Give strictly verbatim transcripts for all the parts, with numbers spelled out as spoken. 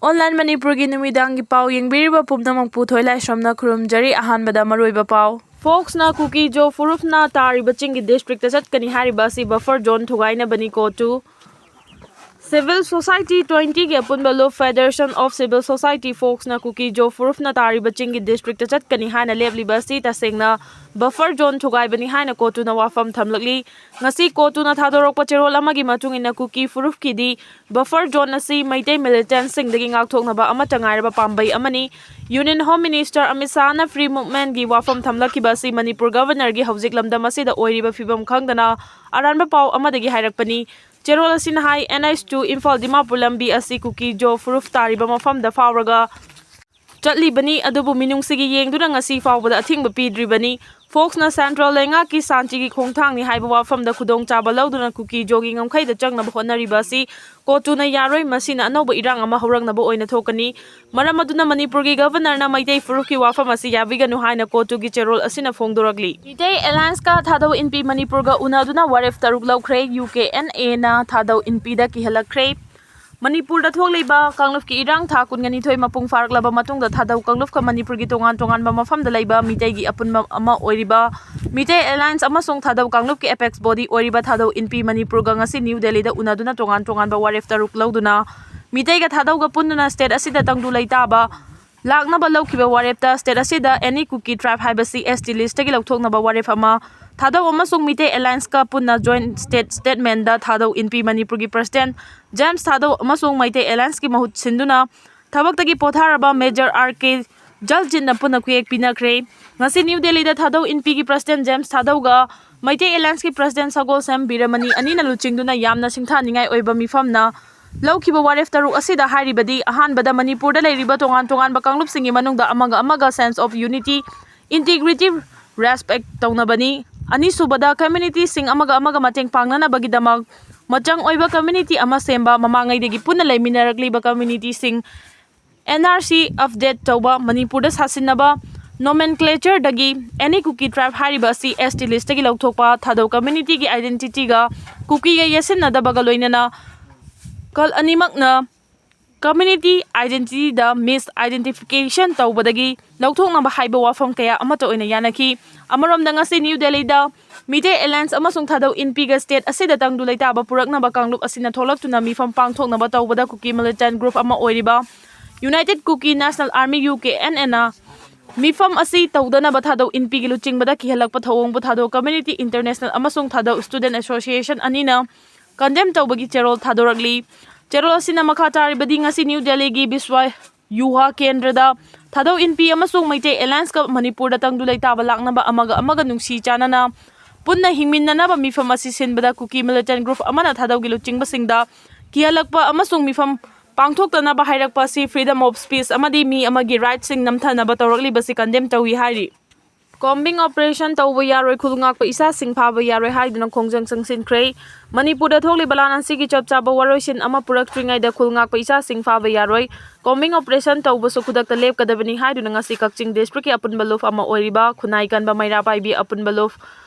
Online ꯃꯅꯤꯄꯨꯔꯒꯤ ꯅꯨꯃꯤꯗꯥꯡꯒꯤ ꯄꯥꯎ ꯌꯦꯡꯕꯤꯔꯤꯕ ꯄꯨꯝꯅꯃꯛꯄꯨ ꯊꯣꯏꯂꯥꯏꯁ꯭ꯔꯝꯅ ꯈꯨꯔꯨꯝꯖꯔꯤ꯫ ꯑꯍꯥꯟꯕꯗ ꯃꯔꯨꯑꯣꯏꯕ ꯄꯥꯎ꯫ ꯐꯣꯛꯁꯅ ꯀꯨꯀꯤ ꯖꯣ ꯐꯨꯔꯨꯞꯅ ꯇꯥꯔꯤꯕ ꯆꯤꯡꯒꯤ ꯗꯤꯁꯇ꯭ꯔꯤꯛꯇ ꯆꯠꯀꯅꯤ ꯍꯥꯏꯔꯤꯕ ꯑꯁꯤ ꯕꯐꯔ ꯖꯣꯟ ꯊꯨꯒꯥꯏꯅꯕꯅꯤ꯫ ꯀꯣꯇꯨ꯫ Civil Society twenty ꯒꯤ ꯑꯄꯨꯟꯕ ꯂꯨꯞ Federation of Civil Society, ꯐꯣꯛꯁꯅ ꯀꯨꯀꯤ ꯖꯣ ꯐꯨꯔꯨꯞꯅ ꯇꯥꯔꯤꯕ ꯆꯤꯡꯒꯤ ꯗꯤꯁꯇ꯭ꯔꯤꯛꯇ ꯆꯠꯀꯅꯤ ꯍꯥꯏꯅ ꯂꯦꯞꯂꯤꯕ ꯑꯁꯤ ꯇꯁꯦꯡꯅ ꯕꯐꯔ ꯖꯣꯟ ꯊꯨꯒꯥꯏꯕꯅꯤ ꯍꯥꯏꯅ ꯀꯣꯇꯨꯅ ꯋꯥꯐꯝ ꯊꯝꯂꯛꯂꯤ꯫ ꯉꯁꯤ ꯀꯣꯇꯨꯅ ꯊꯥꯗꯣꯔꯛꯄ ꯆꯦꯔꯣꯜ ꯑꯃꯒꯤ ꯃꯇꯨꯡ ꯏꯟꯅ ꯀꯨꯀꯤ ꯐꯨꯔꯨꯞꯀꯤꯗꯤ ꯕꯐꯔ ꯖꯣꯟ ꯑꯁꯤ ꯃꯩꯇꯩ ꯃꯤꯂꯤꯇꯦꯟꯠꯁꯤꯡꯗꯒꯤ ꯉꯥꯛꯊꯣꯛꯅꯕ ꯑꯃꯠꯇ ꯉꯥꯏꯔꯕ ꯄꯥꯝꯕꯩ ꯑꯃꯅꯤ꯫ Union Home Minister Amit ꯁꯥꯍꯅ free movement ꯒꯤ ꯋꯥꯐꯝ ꯊꯝꯂꯛꯈꯤꯕ ꯑꯁꯤ ꯃꯅꯤꯄꯨꯔ Governorꯒꯤ ꯍꯧꯖꯤꯛ ꯂꯝꯗꯝ ꯑꯁꯤꯗ ꯑꯣꯏꯔꯤꯕ ꯐꯤꯕꯝ ꯈꯪꯗꯅ ꯑꯔꯥꯟꯕ ꯄꯥꯎ ꯑꯃꯗꯒꯤ ꯍꯥꯏꯔꯛꯄꯅꯤ꯫ ꯆꯦꯔꯣꯜ ꯑꯁꯤꯅ ꯍꯥꯏ, NH two ꯏꯝꯐꯥꯜ ꯗꯤꯃꯥꯄꯨꯔ ꯂꯝꯕꯤ ꯑꯁꯤ ꯀꯨꯀꯤ ꯖꯣ ꯐꯨꯔꯨꯞ ꯇꯥꯔꯤꯕ ꯃꯐꯝꯗ ꯐꯥꯎꯔꯒ ꯆꯠꯂꯤꯕꯅꯤ, ꯑꯗꯨꯕꯨ ꯃꯤꯅꯨꯡꯁꯤꯒꯤ ꯌꯦꯡꯗꯨꯅ ꯉꯁꯤ ꯐꯥꯎꯕꯗ ꯑꯊꯤꯡꯕ ꯄꯤꯗ꯭ꯔꯤꯕꯅꯤ꯫ ꯐꯣꯛꯁꯅ central ꯂꯩꯉꯥꯛꯀꯤ ꯁꯥꯟꯇꯤꯒꯤ ꯈꯣꯡꯊꯥꯡꯅꯤ ꯍꯥꯏꯕ ꯋꯥꯐꯝꯗ ꯈꯨꯗꯣꯡꯆꯥꯕ ꯂꯧꯗꯨꯅ ꯀꯨꯀꯤ ꯖꯣꯒꯤ ꯉꯝꯈꯩꯗ ꯆꯪꯅꯕ ꯍꯣꯠꯅꯔꯤꯕ ꯑꯁꯤ ꯀꯣꯇꯨꯅ ꯌꯥꯔꯣꯏ꯫ ꯃꯁꯤꯅ ꯑꯅꯧꯕ ꯏꯔꯥꯡ ꯑꯃ ꯍꯧꯔꯛꯅꯕ ꯑꯣꯏꯅ ꯊꯣꯛꯀꯅꯤ꯫ ꯃꯔꯝ ꯑꯗꯨꯅ ꯃꯅꯤꯄꯨꯔꯒꯤ Governorꯅ ꯃꯩꯇꯩ ꯐꯨꯔꯨꯞꯀꯤ ꯋꯥꯐꯝ ꯑꯁꯤ ꯌꯥꯕꯤꯒꯅꯨ ꯍꯥꯏꯅ ꯀꯣꯇꯨꯒꯤ ꯆꯦꯔꯣꯜ ꯑꯁꯤꯅ ꯐꯣꯡꯗꯣꯔꯛꯂꯤ꯫ ꯃꯤꯇꯩ Allianceꯀ ꯊꯥꯗꯧ ꯏꯟꯄꯤ ꯃꯅꯤꯄꯨꯔꯒ ꯎꯅꯗꯨꯅ ꯋꯥꯔꯦꯞ ꯇꯔꯨꯛ ꯂꯧꯈ꯭ꯔꯦ꯫ UKNAꯅ ꯊꯥꯗꯧ ꯏꯟꯄꯤꯗ ꯀꯤꯍꯜꯂꯛꯈ꯭ꯔꯦ꯫ ꯃꯅꯤꯄꯨꯔꯗ ꯊꯣꯛꯂꯤꯕ ꯀꯥꯡꯂꯨꯞꯀꯤ ꯏꯔꯥꯡ ꯊꯥ ꯀꯨꯟꯒ ꯅꯤꯊꯣꯏ ꯃꯄꯨꯡ ꯐꯥꯔꯛꯂꯕ ꯃꯇꯨꯡꯗ ꯊꯥꯗꯧ ꯀꯥꯡꯂꯨꯞꯀ ꯃꯅꯤꯄꯨꯔꯒꯤ ꯇꯣꯉꯥꯟ ꯇꯣꯉꯥꯟꯕ ꯃꯐꯝꯗ ꯂꯩꯕ ꯃꯤꯇꯩꯒꯤ ꯑꯄꯨꯟꯕ ꯑꯃ ꯑꯣꯏꯔꯤꯕ ꯃꯤꯇꯩ Alliance ꯑꯃꯁꯨꯡ ꯊꯥꯗꯧ ꯀꯥꯡꯂꯨꯞꯀꯤ apex body ꯑꯣꯏꯔꯤꯕ ꯊꯥꯗꯧ ꯏꯟꯄꯤ ꯃꯅꯤꯄꯨꯔꯒ ꯉꯁꯤ ꯅ꯭ꯌꯨ ꯗꯦꯜꯂꯤꯗ ꯎꯅꯗꯨꯅ ꯇꯣꯉꯥꯟ ꯇꯣꯉꯥꯟꯕ ꯋꯥꯔꯦꯞ ꯇꯔꯨꯛ ꯂꯧꯗꯨꯅ ꯃꯤꯇꯩꯒ ꯊꯥꯗꯧꯒ ꯄꯨꯟꯗꯨꯅ state ꯑꯁꯤꯗ ꯇꯪꯗꯨ ꯂꯩꯇꯥꯕ ꯂꯥꯛꯅꯕ ꯂꯧꯈꯤꯕ ꯋꯥꯔꯦꯞꯇ state ꯑꯁꯤꯗ any Kuki tribe ꯍꯥꯏꯕꯁꯤ ST listꯇꯒꯤ ꯂꯧꯊꯣꯛꯅꯕ ꯋꯥꯔꯦꯞ ꯑꯃ, ꯊꯥꯗꯧ ꯑꯃꯁꯨꯡ ꯃꯤꯇꯩ Allianceꯀ ꯄꯨꯟꯅ joint state statementꯗ ꯊꯥꯗꯧ ꯏꯟꯄꯤ ꯃꯅꯤꯄꯨꯔꯒꯤ President ꯖꯦꯝꯁ ꯊꯥꯗꯧ ꯑꯃꯁꯨꯡ ꯃꯩꯇꯩ Allianceꯀꯤ ꯃꯍꯨꯠ ꯁꯤꯟꯗꯨꯅ ꯊꯕꯛꯇꯒꯤ ꯄꯣꯊꯥꯔꯕ Major R K ꯖꯜꯖꯤꯠꯅ ꯄꯨꯟꯅ ꯈꯨꯌꯦꯛ ꯄꯤꯅꯈ꯭ꯔꯦ꯫ ꯉꯁꯤ ꯅ꯭ꯌꯨ ꯗꯦꯜꯂꯤꯗ ꯊꯥꯗꯧ ꯏꯟꯄꯤꯒꯤ President ꯖꯦꯝꯁ ꯊꯥꯗꯧꯒ ꯃꯩꯇꯩ Allianceꯀꯤ President ꯁꯒꯣꯜꯁꯦꯝ ꯕꯤꯔꯃꯅꯤ ꯑꯅꯤꯅ ꯂꯨꯆꯤꯡꯗꯨꯅ ꯌꯥꯝꯅ ꯁꯤꯡꯊꯥꯅꯤꯡꯉꯥꯏ ꯑꯣꯏꯕ ꯃꯤꯐꯝꯅ ꯂꯧꯈꯤꯕ ꯋꯥꯔꯦꯞ ꯇꯔꯨꯛ ꯑꯁꯤꯗ ꯍꯥꯏꯔꯤꯕꯗꯤ, ꯑꯍꯥꯟꯕꯗ, ꯃꯅꯤꯄꯨꯔꯗ ꯂꯩꯔꯤꯕ ꯇꯣꯉꯥꯟ ꯇꯣꯉꯥꯟꯕ ꯀꯥꯡꯂꯨꯞꯁꯤꯡꯒꯤ ꯃꯅꯨꯡꯗ ꯑꯃꯒ ꯑꯃꯒ sense of unity, integrity, respect ꯇꯧꯅꯕꯅꯤ꯫ ꯑꯅꯤꯁꯨꯕꯗ, communityꯁꯤꯡ ꯑꯃꯒ ꯑꯃꯒ ꯃꯇꯦꯡ ꯄꯥꯡꯅꯅꯕꯒꯤꯗꯃꯛ ꯃꯆꯪ ꯑꯣꯏꯕ community ꯑꯃ ꯁꯦꯝꯕ, ꯃꯃꯥꯡꯉꯩꯗꯒꯤ ꯄꯨꯟꯅ ꯂꯩꯃꯤꯟꯅꯔꯛꯂꯤꯕ communityꯁꯤꯡ NRC update ꯇꯧꯕ, ꯃꯅꯤꯄꯨꯔꯗ ꯁꯥꯁꯤꯟꯅꯕ nomenclatureꯗꯒꯤ any Kuki tribe ꯍꯥꯏꯔꯤꯕ ꯑꯁꯤ ST listꯇꯒꯤ ꯂꯧꯊꯣꯛꯄ, ꯊꯥꯗꯧ communityꯒꯤ identityꯒ ꯀꯨꯀꯤꯒ ꯌꯦꯠꯁꯤꯟꯅꯗꯕꯒ ꯂꯣꯏꯅꯅ ꯀꯜ ꯑꯅꯤꯃꯛꯅ community identity-ꯗ misidentification ꯇꯧꯕꯗꯒꯤ ꯂꯧꯊꯣꯛꯅꯕ ꯍꯥꯏꯕ ꯋꯥꯐꯝ ꯀꯌꯥ ꯑꯃꯠꯇ ꯑꯣꯏꯅ ꯌꯥꯅꯈꯤ꯫ ꯑꯃꯔꯣꯝꯗ, ꯉꯁꯤ ꯅ꯭ꯌꯨ ꯗꯦꯜꯂꯤꯗ ꯃꯤꯇꯩ ꯑꯦꯂꯥꯌꯟꯁ ꯑꯃꯁꯨꯡ ꯊꯥꯗꯧ ꯏꯟꯄꯤꯒ state ꯑꯁꯤꯗ ꯇꯪꯗꯨ ꯂꯩꯇꯥꯕ ꯄꯨꯔꯛꯅꯕ ꯀꯥꯡꯂꯨꯞ ꯑꯁꯤꯅ ꯊꯣꯛꯂꯛꯇꯨꯅ ꯃꯤꯐꯝ ꯄꯥꯡꯊꯣꯛꯅꯕ ꯇꯧꯕꯗ ꯀꯨꯀꯤ militant group ꯑꯃ ꯑꯣꯏꯔꯤꯕ United Kuki National Army, U K N A, ꯅ ꯃꯤꯐꯝ ꯑꯁꯤ ꯇꯧꯗꯅꯕ ꯊꯥꯗꯧ ꯏꯟꯄꯤꯒꯤ ꯂꯨꯆꯤꯡꯕꯗ ꯀꯤꯍꯜꯂꯛꯄ ꯊꯧꯑꯣꯡꯕꯨ ꯊꯥꯗꯧ Community International ꯑꯃꯁꯨꯡ ꯊꯥꯗꯧ Student Association ꯑꯅꯤꯅ condemn ꯇꯧꯕꯒꯤ ꯆꯦꯔꯣꯜ ꯊꯥꯗꯣꯔꯛꯂꯤ꯫ ꯆꯦꯔꯣꯜ ꯑꯁꯤꯅ ꯃꯈꯥ ꯇꯥꯔꯤꯕꯗꯤ ꯉꯁꯤ ꯅ꯭ꯌꯨ ꯗꯦꯜꯂꯤꯒꯤ ꯕꯤꯁ꯭ꯋ ꯌꯨꯍꯥ ꯀꯦꯟꯗ꯭ꯔꯗ ꯊꯥꯗꯧ ꯏꯟꯄꯤ ꯑꯃꯁꯨꯡ ꯃꯩꯇꯩ ꯑꯦꯂꯥꯌꯟꯁꯀ ꯃꯅꯤꯄꯨꯔꯗ ꯇꯪꯗꯨ ꯂꯩꯇꯥꯕ ꯂꯥꯛꯅꯕ ꯑꯃꯒ ꯑꯃꯒ ꯅꯨꯡꯁꯤ ꯆꯥꯟꯅꯅ ꯄꯨꯟꯅ ꯍꯤꯡꯃꯤꯟꯅꯅꯕ ꯃꯤꯐꯝ ꯑꯁꯤ ꯁꯤꯟꯕꯗ ꯀꯨꯀꯤ militant group ꯑꯃꯅ ꯊꯥꯗꯧꯒꯤ ꯂꯨꯆꯤꯡꯕꯁꯤꯡꯗ ꯀꯤꯍꯜꯂꯛꯄ ꯑꯃꯁꯨꯡ ꯃꯤꯐꯝ ꯄꯥꯡꯊꯣꯛꯇꯅꯕ ꯍꯥꯏꯔꯛꯄ ꯑꯁꯤ freedom of speech ꯑꯃꯗꯤ ꯃꯤ ꯑꯃꯒꯤ right-ꯁꯤꯡ ꯅꯝꯊꯅꯕ ꯇꯧꯔꯛꯂꯤꯕꯁꯤ condemn ꯇꯧꯏ ꯍꯥꯏꯔꯤ꯫ Combing operation ꯇꯧꯕ ꯌꯥꯔꯣꯏ, ꯈꯨꯜ ꯉꯥꯛꯄ ꯏꯆꯥꯁꯤꯡ ꯐꯥꯕ ꯌꯥꯔꯣꯏ ꯍꯥꯏꯗꯨꯅ ꯈꯣꯡꯖꯪ ꯆꯪꯁꯤꯟꯈ꯭ꯔꯦ꯫ ꯃꯅꯤꯄꯨꯔꯗ ꯊꯣꯛꯂꯤꯕ ꯂꯥꯟ ꯑꯁꯤꯒꯤ ꯆꯞ ꯆꯥꯕ ꯋꯥꯔꯣꯏꯁꯤꯟ ꯑꯃ ꯄꯨꯔꯛꯇ꯭ꯔꯤꯉꯩꯗ ꯈꯨꯜ ꯉꯥꯛꯄ ꯏꯆꯥꯁꯤꯡ ꯐꯥꯕ ꯌꯥꯔꯣꯏ꯫ Combing operation ꯇꯧꯕꯁꯨ ꯈꯨꯗꯛꯇ ꯂꯦꯞꯀꯗꯕꯅꯤ ꯍꯥꯏꯗꯨꯅ ꯉꯁꯤ ꯀꯛꯆꯤꯡ district-ꯀꯤ ꯑꯄꯨꯟꯕ ꯂꯨꯞ ꯑꯃ ꯑꯣꯏꯔꯤꯕ ꯈꯨꯟꯅꯥꯏ ꯀꯟꯕ ꯃꯩꯔꯥ ꯄꯥꯏꯕꯤ ꯑꯄꯨꯟꯕ ꯂꯨꯞ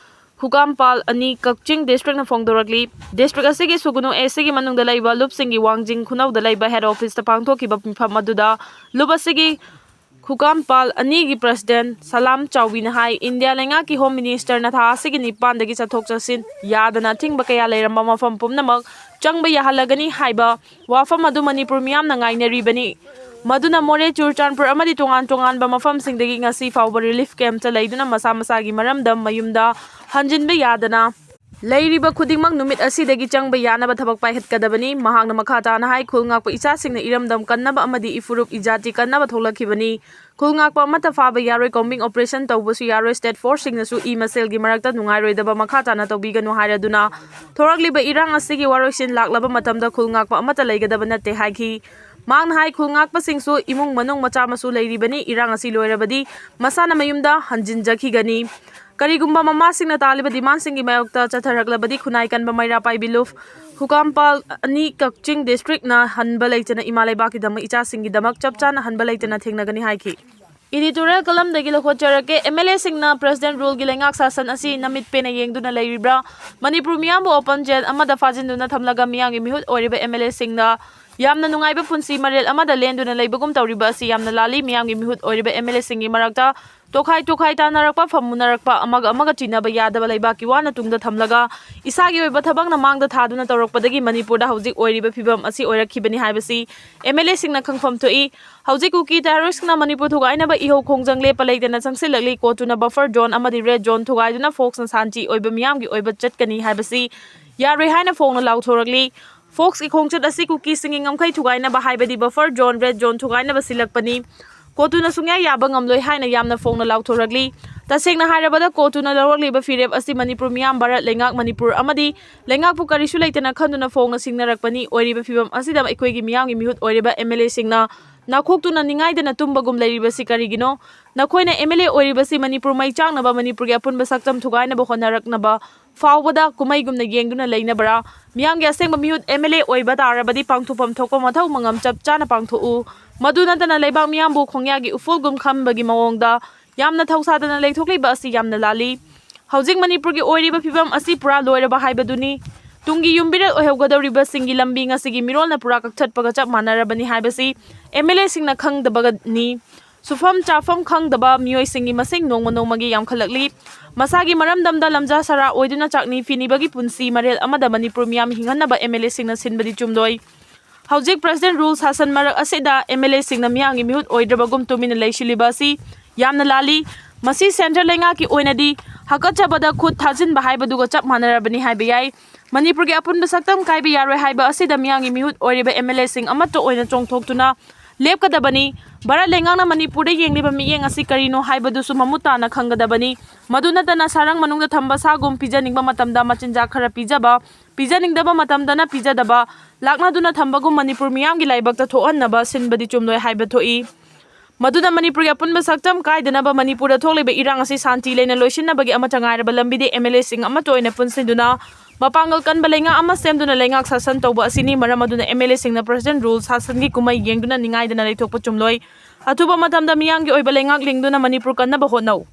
ꯈꯨꯀꯥꯝꯄꯥꯜ ꯑꯅꯤ ꯀꯛꯆꯤꯡ district-ꯅ ꯐꯣꯡꯗꯣꯔꯛꯂꯤ꯫ District ꯑꯁꯤꯒꯤ ꯁꯨꯒꯨꯅꯨ A C-ꯒꯤ ꯃꯅꯨꯡꯗ ꯂꯩꯕ ꯂꯨꯞꯁꯤꯡꯒꯤ ꯋꯥꯡꯖꯤꯡ ꯈꯨꯅꯧꯗ ꯂꯩꯕ head office-ꯇ ꯄꯥꯡꯊꯣꯛꯈꯤꯕ ꯃꯤꯐꯝ ꯑꯗꯨꯗ ꯂꯨꯞ ꯑꯁꯤꯒꯤ ꯈꯨꯀꯥꯝꯄꯥꯜ ꯑꯅꯤꯒꯤ president ꯁꯂꯥꯝ ꯆꯥꯎꯕꯤꯅ ꯍꯥꯏ, ꯏꯟꯗꯤꯌꯥ ꯂꯩꯉꯥꯛꯀꯤ Home Minister-ꯅ ꯊꯥ ꯑꯁꯤꯒꯤ ꯅꯤꯄꯥꯟꯗꯒꯤ ꯆꯠꯊꯣꯛ ꯆꯠꯁꯤꯟ ꯌꯥꯗꯅ ꯑꯊꯤꯡꯕ ꯀꯌꯥ ꯂꯩꯔꯝꯕ ꯃꯐꯝ ꯄꯨꯝꯅꯃꯛ ꯆꯪꯕ ꯌꯥꯍꯜꯂꯒꯅꯤ ꯍꯥꯏꯕ ꯋꯥꯐꯝ ꯑꯗꯨ ꯃꯅꯤꯄꯨꯔ ꯃꯤꯌꯥꯝꯅ ꯉꯥꯏꯅꯔꯤꯕꯅꯤ꯫ ꯃꯗꯨꯅ ꯃꯣꯔꯦ, ꯆꯨꯔꯆꯥꯟꯄꯨꯔ ꯑꯃꯗꯤ ꯇꯣꯉꯥꯟ ꯇꯣꯉꯥꯟꯕ ꯃꯐꯝꯁꯤꯡꯗꯒꯤ ꯉꯁꯤ ꯐꯥꯎꯕ relief camp-ꯇ ꯂꯩꯗꯨꯅ ꯃꯁꯥ ꯃꯁꯥꯒꯤ ꯃꯔꯝꯗꯝ ꯃꯌꯨꯝꯗ ꯍꯟꯖꯤꯟꯕ ꯌꯥꯗꯅ ꯂꯩꯔꯤꯕ ꯈꯨꯗꯤꯡꯃꯛ ꯅꯨꯃꯤꯠ ꯑꯁꯤꯗꯒꯤ ꯆꯪꯕ ꯌꯥꯅꯕ ꯊꯕꯛ ꯄꯥꯏꯈꯠꯀꯗꯕꯅꯤ꯫ ꯃꯍꯥꯛꯅ ꯃꯈꯥ ꯇꯥꯅ ꯍꯥꯏ, ꯈꯨꯜ ꯉꯥꯛꯄ ꯏꯆꯥꯁꯤꯡꯅ ꯏꯔꯝꯗꯝ ꯀꯟꯅꯕ ꯑꯃꯗꯤ ꯏꯐꯨꯔꯨꯞ ꯏꯖꯥꯇꯤ ꯀꯟꯅꯕ ꯊꯣꯛꯂꯛꯈꯤꯕꯅꯤ꯫ ꯈꯨꯜ ꯉꯥꯛꯄ ꯑꯃꯠꯇ ꯐꯥꯕ ꯌꯥꯔꯣꯏ꯫ Combing operation ꯇꯧꯕꯁꯨ ꯌꯥꯔꯣꯏ꯫ State force-ꯁꯤꯡꯅꯁꯨ ꯏ ꯃꯁꯦꯜꯒꯤ ꯃꯔꯛꯇ ꯅꯨꯡꯉꯥꯏꯔꯣꯏꯗꯕ ꯃꯈꯥ ꯇꯥꯅ ꯇꯧꯕꯤꯒꯅꯨ ꯍꯥꯏꯔꯗꯨꯅ ꯊꯣꯔꯛꯂꯤꯕ ꯏꯔꯥꯡ ꯑꯁꯤꯒꯤ ꯋꯥꯔꯣꯏꯁꯤꯟ ꯂꯥꯛꯂꯕ ꯃꯇꯝꯗ ꯈꯨꯜ ꯉꯥꯛꯄ ꯑꯃꯠꯇ ꯂꯩꯒꯗꯕ ꯅꯠꯇꯦ ꯍꯥꯏꯈꯤ꯫ ꯃꯍꯥꯛꯅ ꯍꯥꯏ, ꯈꯨꯜ ꯉꯥꯛꯄꯁꯤꯡꯁꯨ ꯏꯃꯨꯡ ꯃꯅꯨꯡ ꯃꯆꯥ ꯃꯁꯨ ꯂꯩꯔꯤꯕꯅꯤ꯫ ꯏꯔꯥꯡ ꯑꯁꯤ ꯂꯣꯏꯔꯕꯗꯤ ꯃꯁꯥꯅ ꯃꯌꯨꯝꯗ ꯍꯟꯖꯤꯟꯖꯈꯤꯒꯅꯤ꯫ ꯀꯔꯤꯒꯨꯝꯕ ꯃꯃꯥꯁꯤꯡꯅ ꯇꯥꯜꯂꯤꯕ demand-ꯁꯤꯡꯒꯤ ꯃꯥꯌꯣꯛꯇ ꯆꯠꯊꯔꯛꯂꯕꯗꯤ ꯈꯨꯟꯅꯥꯏ ꯀꯟꯕ ꯃꯩꯔꯥ ꯄꯥꯏꯕꯤ ꯂꯨꯞ ꯈꯨꯀꯥꯝꯄꯥꯜ ꯑꯅꯤ ꯀꯛꯆꯤꯡ district-ꯅ ꯍꯟꯕ ꯂꯩꯇꯅ ꯏꯃꯥ ꯂꯩꯕꯥꯛꯀꯤꯗꯃꯛ ꯏꯆꯥꯁꯤꯡꯒꯤꯗꯃꯛ ꯆꯞ ꯆꯥꯅ ꯍꯟꯕ ꯂꯩꯇꯅ ꯊꯦꯡꯅꯒꯅꯤ ꯍꯥꯏꯈꯤ꯫ Editorial ꯀꯂꯝꯗꯒꯤ ꯂꯧꯈꯠꯆꯔꯛꯀꯦ꯫ M L A-ꯁꯤꯡꯅ president rule-ꯒꯤ ꯂꯩꯉꯥꯛ ꯁꯥꯁꯟ ꯑꯁꯤ ꯅꯃꯤꯠ ꯄꯦꯟꯅ ꯌꯦꯡꯗꯨꯅ ꯂꯩꯔꯤꯕ꯭ꯔꯥ? ꯃꯅꯤꯄꯨꯔ ꯃꯤꯌꯥꯝꯕꯨ open jail ꯑꯃꯗ ꯐꯥꯖꯤꯟꯗꯨꯅ ꯊꯝꯂꯒ ꯃꯤꯌꯥꯝꯒꯤ ꯃꯤꯍꯨꯠ ꯑꯣꯏꯔꯤꯕ M L A-ꯁꯤꯡꯅ ꯌꯥꯝꯅ ꯅꯨꯡꯉꯥꯏꯕ ꯄꯨꯟꯁꯤ ꯃꯔꯦꯜ ꯑꯃꯗ ꯂꯦꯟꯗꯨꯅ ꯂꯩꯕꯒꯨꯝ ꯇꯧꯔꯤꯕ ꯑꯁꯤ ꯌꯥꯝꯅ ꯂꯥꯜꯂꯤ꯫ ꯃꯤꯌꯥꯝꯒꯤ ꯃꯤꯍꯨꯠ ꯑꯣꯏꯔꯤꯕ MLAꯁꯤꯡꯒꯤ ꯃꯔꯛꯇ ꯇꯣꯈꯥꯏ ꯇꯣꯈꯥꯏ ꯇꯥꯅꯔꯛꯄ, ꯐꯝꯃꯨꯅꯔꯛꯄ, ꯑꯃꯒ ꯑꯃꯒ ꯆꯤꯟꯅꯕ ꯌꯥꯗꯕ ꯂꯩꯕꯥꯛꯀꯤ ꯋꯥꯅ ꯇꯨꯡꯗ ꯊꯝꯂꯒ ꯏꯁꯥꯒꯤ ꯑꯣꯏꯕ ꯊꯕꯛꯅ ꯃꯥꯡꯗ ꯊꯥꯗꯨꯅ ꯇꯧꯔꯛꯄꯗꯒꯤ ꯃꯅꯤꯄꯨꯔꯗ ꯍꯧꯖꯤꯛ ꯑꯣꯏꯔꯤꯕ ꯐꯤꯕꯝ ꯑꯁꯤ ꯑꯣꯏꯔꯛꯈꯤꯕꯅꯤ ꯍꯥꯏꯕꯁꯤ MLAꯁꯤꯡꯅ ꯈꯪꯐꯝ ꯊꯣꯛꯏ꯫ ꯍꯧꯖꯤꯛ ꯀꯨꯀꯤ terroristꯅ ꯃꯅꯤꯄꯨꯔ ꯊꯨꯒꯥꯏꯅꯕ ꯏꯍꯧ ꯈꯣꯡꯖꯪ ꯂꯦꯞꯄ ꯂꯩꯇꯅ ꯆꯪꯁꯤꯜꯂꯛꯂꯤ꯫ ꯀꯣꯔꯠꯇꯨꯅ buffer zone ꯑꯃꯗꯤ red zone ꯊꯨꯒꯥꯏꯗꯨꯅ ꯐꯣꯛꯁꯅ ꯁꯥꯟꯇꯤ ꯑꯣꯏꯕ ꯃꯤꯌꯥꯝꯒꯤ ꯑꯣꯏꯕ ꯆꯠꯀꯅꯤ ꯍꯥꯏꯕꯁꯤ ꯌꯥꯔꯣꯏ ꯍꯥꯏꯅ ꯐꯣꯡꯅ ꯂꯥꯎꯊꯣꯔꯛꯂꯤ꯫ ꯐꯣꯛꯁꯀꯤ ꯈꯣꯡꯆꯠ ꯑꯁꯤ ꯀꯨꯀꯤꯁꯤꯡꯒꯤ ꯉꯝꯈꯩ ꯊꯨꯒꯥꯏꯅꯕ ꯍꯥꯏꯕꯗꯤ buffer zone, red zone ꯊꯨꯒꯥꯏꯅꯕ ꯁꯤꯜꯂꯛꯄꯅꯤ꯫ ꯀꯣꯔꯠꯇꯨꯅ ꯁꯨꯡꯌꯥ ꯌꯥꯕ ꯉꯝꯂꯣꯏ ꯍꯥꯏꯅ ꯌꯥꯝꯅ ꯐꯣꯡꯅ ꯂꯥꯎꯊꯣꯔꯛꯂꯤ꯫ ꯇꯁꯦꯡꯅ ꯍꯥꯏꯔꯕꯗ ꯀꯣꯔꯠꯇꯨꯅ ꯂꯧꯔꯛꯂꯤꯕ ꯐꯤꯔꯦꯞ ꯑꯁꯤ ꯃꯅꯤꯄꯨꯔ ꯃꯤꯌꯥꯝ, ꯚꯥꯔꯠ ꯂꯩꯉꯥꯛ, ꯃꯅꯤꯄꯨꯔ ꯑꯃꯗꯤ ꯂꯩꯉꯥꯛꯄꯨ ꯀꯔꯤꯁꯨ ꯂꯩꯇꯅ ꯈꯟꯗꯨꯅ ꯐꯣꯡꯅ ꯁꯤꯡꯅꯔꯛꯄꯅꯤ꯫ ꯑꯣꯏꯔꯤꯕ ꯐꯤꯕꯝ ꯑꯁꯤꯗ ꯑꯩꯈꯣꯏꯒꯤ ꯃꯤꯌꯥꯝꯒꯤ ꯃꯤꯍꯨꯠ ꯑꯣꯏꯔꯤꯕ MLAꯁꯤꯡꯅ ꯅꯥꯈꯣꯛꯇꯨꯅ ꯅꯤꯡꯉꯥꯏꯗꯅ ꯇꯨꯝꯕꯒꯨꯝ ꯂꯩꯔꯤꯕꯁꯤ ꯀꯔꯤꯒꯤꯅꯣ? ꯅꯈꯣꯏꯅ MLA ꯑꯣꯏꯔꯤꯕꯁꯤ ꯃꯅꯤꯄꯨꯔ ꯃꯩ ꯆꯥꯛꯅꯕ, ꯃꯅꯤꯄꯨꯔꯒꯤ ꯑꯄꯨꯟꯕ ꯁꯛꯇꯝ ꯊꯨꯒꯥꯏꯅꯕ ꯍꯣꯠꯅꯔꯛꯅꯕ ꯐꯥꯎꯕꯗ ꯀꯨꯝꯍꯩꯒꯨꯝꯅ ꯌꯦꯡꯗꯨꯅ ꯂꯩꯅꯕ꯭ꯔꯥ? ꯃꯤꯌꯥꯝꯒꯤ ꯑꯁꯦꯡꯕ ꯃꯤꯍꯨꯠ MLA ꯑꯣꯏꯕ ꯇꯥꯔꯕꯗꯤ ꯄꯥꯡꯊꯣꯛꯐꯝ ꯊꯣꯛꯄ ꯃꯊꯧ ꯃꯉꯝ ꯆꯞ ꯆꯥꯅ ꯄꯥꯡꯊꯣꯛꯎ꯫ ꯃꯗꯨ ꯅꯠꯇꯅ ꯂꯩꯕꯥꯛ ꯃꯤꯌꯥꯝꯕꯨ ꯈꯣꯡꯌꯥꯒꯤ ꯎꯐꯨꯜꯒꯨꯝ ꯈꯟꯕꯒꯤ ꯃꯑꯣꯡꯗ ꯌꯥꯝꯅ ꯊꯧꯁꯥꯗꯅ ꯂꯩꯊꯣꯛꯂꯤꯕ ꯑꯁꯤ ꯌꯥꯝꯅ ꯂꯥꯜꯂꯤ꯫ ꯍꯧꯖꯤꯛ ꯃꯅꯤꯄꯨꯔꯒꯤ ꯑꯣꯏꯔꯤꯕ ꯐꯤꯕꯝ ꯑꯁꯤ ꯄꯨꯔꯥ ꯂꯣꯏꯔꯕ ꯍꯥꯏꯕꯗꯨꯅꯤ꯫ ꯇꯨꯡꯒꯤ ꯌꯨꯝꯕꯤꯔꯦꯜ ꯑꯣꯏꯍꯧꯒꯗꯧꯔꯤꯕꯁꯤꯡꯒꯤ ꯂꯝꯕꯤ ꯉꯁꯤꯒꯤ ꯃꯤꯔꯣꯜꯅ ꯄꯨꯔꯥ ꯀꯛꯊꯠꯄꯒ ꯆꯞ ꯃꯥꯟꯅꯔꯕꯅꯤ ꯍꯥꯏꯕꯁꯤ MLAꯁꯤꯡꯅ ꯈꯪꯗꯕꯒꯅꯤ꯫ ꯁꯨꯐꯝ ꯆꯥꯐꯝ ꯈꯪꯗꯕ ꯃꯤꯑꯣꯏꯁꯤꯡꯒꯤ ꯃꯁꯤꯡ ꯅꯣꯡꯃ ꯅꯣꯡꯃꯒꯤ ꯌꯥꯝꯈꯠꯂꯛꯂꯤ꯫ ꯃꯁꯥꯒꯤ ꯃꯔꯝꯗꯝꯗ ꯂꯝꯖꯥ ꯁꯔꯥ ꯑꯣꯏꯗꯨꯅ ꯆꯥꯛꯅꯤ ꯐꯤꯅꯤꯕꯒꯤ ꯄꯨꯟꯁꯤ ꯃꯔꯦꯜ ꯑꯃꯗ ꯃꯅꯤꯄꯨꯔ ꯃꯤꯌꯥꯝ ꯍꯤꯡꯍꯟꯅꯕ MLAꯁꯤꯡꯅ ꯁꯤꯟꯕꯗꯤ ꯆꯨꯝꯂꯣꯏ꯫ ꯍꯧꯖꯤꯛ President rule ꯁꯥꯁꯟ ꯃꯔꯛ ꯑꯁꯤꯗ MLAꯁꯤꯡꯅ ꯃꯤꯌꯥꯝꯒꯤ ꯃꯤꯍꯨꯠ ꯑꯣꯏꯗ꯭ꯔꯕꯒꯨꯝ ꯇꯨꯃꯤꯟꯅ ꯂꯩꯁꯤꯜꯂꯤꯕ ꯑꯁꯤ ꯌꯥꯝꯅ ꯂꯥꯜꯂꯤ꯫ ꯃꯁꯤ central ꯂꯩꯉꯥꯛꯀꯤ ꯑꯣꯏꯅꯗꯤ ꯍꯥꯀꯠꯆꯕꯗ ꯈꯨꯠ ꯊꯥꯖꯤꯟꯕ ꯍꯥꯏꯕꯗꯨꯒ ꯆꯞ ꯃꯥꯟꯅꯔꯕꯅꯤ ꯍꯥꯏꯕ ꯌꯥꯏ꯫ ꯃꯅꯤꯄꯨꯔꯒꯤ ꯑꯄꯨꯟꯕ ꯁꯛꯇꯝ ꯀꯥꯏꯕ ꯌꯥꯔꯣꯏ ꯍꯥꯏꯕ ꯑꯁꯤꯗ ꯃꯤꯌꯥꯝꯒꯤ ꯃꯤꯍꯨꯠ ꯑꯣꯏꯔꯤꯕ MLAꯁꯤꯡ ꯑꯃꯠꯇ ꯑꯣꯏꯅ ꯆꯣꯡꯊꯣꯛꯇꯨꯅ ꯂꯦꯞꯀꯗꯕꯅꯤ꯫ ꯚꯥꯔꯠ ꯂꯩꯉꯥꯛꯅ ꯃꯅꯤꯄꯨꯔꯗ ꯌꯦꯡꯂꯤꯕ ꯃꯤꯠꯌꯦꯡ ꯑꯁꯤ ꯀꯔꯤꯅꯣ ꯍꯥꯏꯕꯗꯨꯁꯨ ꯃꯃꯨꯠ ꯇꯥꯅ ꯈꯪꯒꯗꯕꯅꯤ꯫ ꯃꯗꯨ ꯅꯠꯇꯅ ꯁꯥꯔꯪ ꯃꯅꯨꯡꯗ ꯊꯝꯕ ꯁꯥꯒꯨꯝ ꯄꯤꯖꯅꯤꯡꯕ ꯃꯇꯝꯗ ꯃꯆꯤꯟꯖꯥꯛ ꯈꯔ ꯄꯤꯖꯕ, ꯄꯤꯖꯅꯤꯡꯗꯕ ꯃꯇꯝꯗꯅ ꯄꯤꯖꯗꯕ, ꯂꯥꯛꯅꯗꯨꯅ ꯊꯝꯕꯒꯨꯝ ꯃꯅꯤꯄꯨꯔ ꯃꯤꯌꯥꯝꯒꯤ ꯂꯥꯏꯕꯛꯇ ꯊꯣꯛꯍꯟꯅꯕ ꯁꯤꯟꯕꯗꯤ ꯆꯨꯝꯂꯣꯏ ꯍꯥꯏꯕ ꯊꯣꯛꯏ꯫ ꯃꯗꯨꯅ ꯃꯅꯤꯄꯨꯔꯒꯤ ꯑꯄꯨꯟꯕ ꯁꯛꯇꯝ ꯀꯥꯏꯗꯅꯕ, ꯃꯅꯤꯄꯨꯔꯗ ꯊꯣꯛꯂꯤꯕ ꯏꯔꯥꯡ ꯑꯁꯤ ꯁꯥꯟꯇꯤ ꯂꯩꯅ ꯂꯣꯏꯁꯤꯟꯅꯕꯒꯤ ꯑꯃꯠꯇ ꯉꯥꯏꯔꯕ ꯂꯝꯕꯤꯗꯤ MLAꯁꯤꯡ ꯑꯃꯠꯇ ꯑꯣꯏꯅ ꯄꯨꯟꯁꯤꯟꯗꯨꯅ ꯃꯄꯥꯡꯒꯜ ꯀꯟꯕ ꯂꯩꯉꯥꯛ ꯑꯃ ꯁꯦꯝꯗꯨꯅ ꯂꯩꯉꯥꯛ ꯁꯥꯁꯟ ꯇꯧꯕ ꯑꯁꯤꯅꯤ꯫ ꯃꯔꯝ ꯑꯗꯨꯅ MLAꯁꯤꯡꯅ President rule ꯁꯥꯁꯟꯒꯤ ꯀꯨꯝꯍꯩ ꯌꯦꯡꯗꯨꯅ ꯅꯤꯡꯉꯥꯏꯗꯅ ꯂꯩꯊꯣꯛꯄ ꯆꯨꯝꯂꯣꯏ꯫ ꯑꯊꯨꯕ ꯃꯇꯝꯗ ꯃꯤꯌꯥꯝꯒꯤ ꯑꯣꯏꯕ ꯂꯩꯉꯥꯛ ꯂꯤꯡꯗꯨꯅ ꯃꯅꯤꯄꯨꯔ ꯀꯟꯅꯕ ꯍꯣꯠꯅꯧ꯫